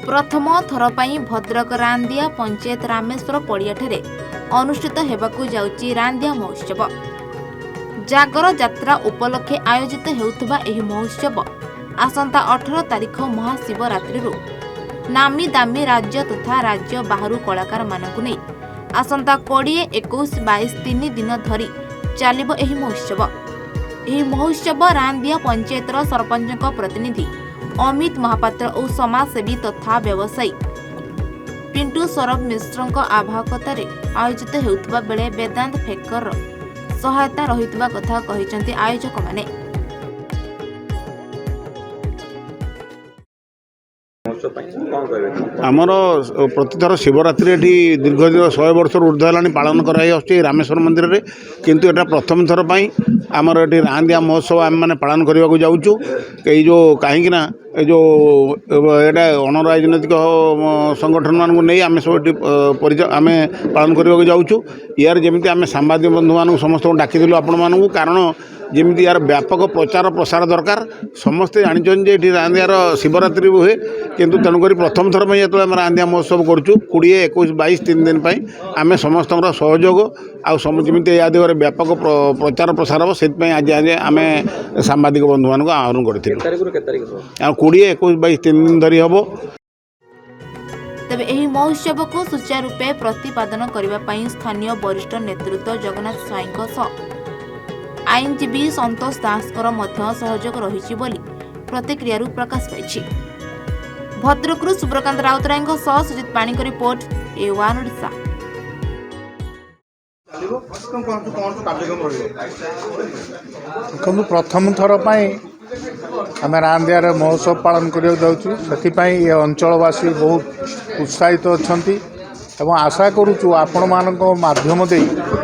ପ୍ରଥମ ଥର ପାଇଁ ଭଦ୍ରକ ରାନ୍ଦିଆ ପଞ୍ଚାୟତ ରାମେଶ୍ୱର ପଡ଼ିଆଠାରେ ଅନୁଷ୍ଠିତ ହେବାକୁ ଯାଉଛି ରାନ୍ଦିଆ ମହୋତ୍ସବ। ଜାଗର ଯାତ୍ରା ଉପଲକ୍ଷେ ଆୟୋଜିତ ହେଉଥିବା ଏହି ମହୋତ୍ସବ ଆସନ୍ତା 18 ତାରିଖ ମହାଶିବରାତ୍ରିରୁ ନାମୀ ଦାମୀ ରାଜ୍ୟ ତଥା ରାଜ୍ୟ ବାହାରୁ କଳାକାରମାନଙ୍କୁ ନେଇ ଆସନ୍ତା 20, 21, 22 3 ଦିନ ଧରି ଚାଲିବ ଏହି ମହୋତ୍ସବ। ଏହି ମହୋତ୍ସବ ରାନ୍ଦିଆ ପଞ୍ଚାୟତର ସରପଞ୍ଚଙ୍କ ପ୍ରତିନିଧି ଅମିତ ମହାପାତ୍ର ଓ ସମାଜସେବୀ ତଥା ବ୍ୟବସାୟୀ ପିଣ୍ଟୁ ସୌରଭ ମିଶ୍ରଙ୍କ ଆବାହକତାରେ ଆୟୋଜିତ ହେଉଥିବା ବେଳେ ବେଦାନ୍ତ ଫେକରର ସହାୟତା ରହିଥିବା କଥା କହିଛନ୍ତି ଆୟୋଜକମାନେ। ମହୋତ୍ସବ ପାଇଁ କ'ଣ କହିବେ? ଆମର ପ୍ରତିଥର ଶିବରାତ୍ରି ଏଠି ଦୀର୍ଘ ଦିନ, 100 ବର୍ଷରୁ ଉର୍ଦ୍ଧ୍ୱ ହେଲାଣି ପାଳନ କରାଯାଇ ଆସୁଛି ଏହି ରାମେଶ୍ୱର ମନ୍ଦିରରେ। କିନ୍ତୁ ଏଇଟା ପ୍ରଥମ ଥର ପାଇଁ ଆମର ଏଠି ରାହାନ୍ଦିଆ ମହୋତ୍ସବ ଆମେମାନେ ପାଳନ କରିବାକୁ ଯାଉଛୁ। ଏଇ ଯେଉଁ କାହିଁକି ନା ଏ ଯେଉଁ ଏଇଟା ଅଣରାଜନୈତିକ ସଂଗଠନମାନଙ୍କୁ ନେଇ ଆମେ ସବୁ ଏଠି ଆମେ ପାଳନ କରିବାକୁ ଯାଉଛୁ। ୟାର ଯେମିତି ଆମେ ସାମ୍ବାଦିକ ବନ୍ଧୁମାନଙ୍କୁ ସମସ୍ତଙ୍କୁ ଡାକିଥିଲୁ ଆପଣମାନଙ୍କୁ, କାରଣ ଯେମିତି ୟାର ବ୍ୟାପକ ପ୍ରଚାର ପ୍ରସାର ଦରକାର। ସମସ୍ତେ ଜାଣିଛନ୍ତି ଯେ ଏଠି ରାନ୍ଦିଆର ଶିବରାତ୍ରି ହୁଏ। କିନ୍ତୁ ତେଣୁକରି ପ୍ରଥମ ଥର ପାଇଁ ଯେତେବେଳେ ଆମେ ରାନ୍ଦିଆ ମହୋତ୍ସବ କରୁଛୁ 20, 21, 22 3 ଦିନ ପାଇଁ, ଆମେ ସମସ୍ତଙ୍କର ସହଯୋଗ ଆଉ ଯେମିତି ୟା ଦିଗରେ ବ୍ୟାପକ ପ୍ରଚାର ପ୍ରସାର ହେବ, ସେଥିପାଇଁ ଆଜି ଆମେ ସାମ୍ବାଦିକ ବନ୍ଧୁମାନଙ୍କୁ ଆହ୍ୱାନ କରିଥିଲୁ। କେତେ ତାରିଖରୁ କେତେ ତାରିଖ ହେବ? ଆଉ 20, 21, 22 3 ଦିନ ଧରି ହେବ। ତେବେ ଏହି ମହୋତ୍ସବକୁ ସୁଚାରୁରୂପେ ପ୍ରତିପାଦନ କରିବା ପାଇଁ ସ୍ଥାନୀୟ ବରିଷ୍ଠ ନେତୃତ୍ୱ ଜଗନ୍ନାଥ ସ୍ୱାଇଁଙ୍କ ସହ ଆଇନଜୀବୀ ସନ୍ତୋଷ ଦାସଙ୍କର ମଧ୍ୟ ସହଯୋଗ ରହିଛି ବୋଲି ପ୍ରତିକ୍ରିୟାରୁ ପ୍ରକାଶ ପାଇଛି। ଭଦ୍ରକରୁ ସୁବ୍ରକାନ୍ତ ରାଉତରାୟଙ୍କ ସହ ସୁଜିତ ପାଣିଙ୍କ ରିପୋର୍ଟ, ଏ ୱାନ୍ ଓଡ଼ିଶା। ଚାଲିବ କ'ଣ କ'ଣ କ'ଣ ସବୁ କାର୍ଯ୍ୟକ୍ରମ ରହିବ? ଦେଖନ୍ତୁ, ପ୍ରଥମ ଥର ପାଇଁ ଆମେ ରାନ୍ଦିଆରେ ମହୋତ୍ସବ ପାଳନ କରିବାକୁ ଯାଉଛୁ। ସେଥିପାଇଁ ଏ ଅଞ୍ଚଳବାସୀ ବହୁତ ଉତ୍ସାହିତ ଅଛନ୍ତି ଏବଂ ଆଶା କରୁଛୁ ଆପଣମାନଙ୍କ ମାଧ୍ୟମ ଦେଇ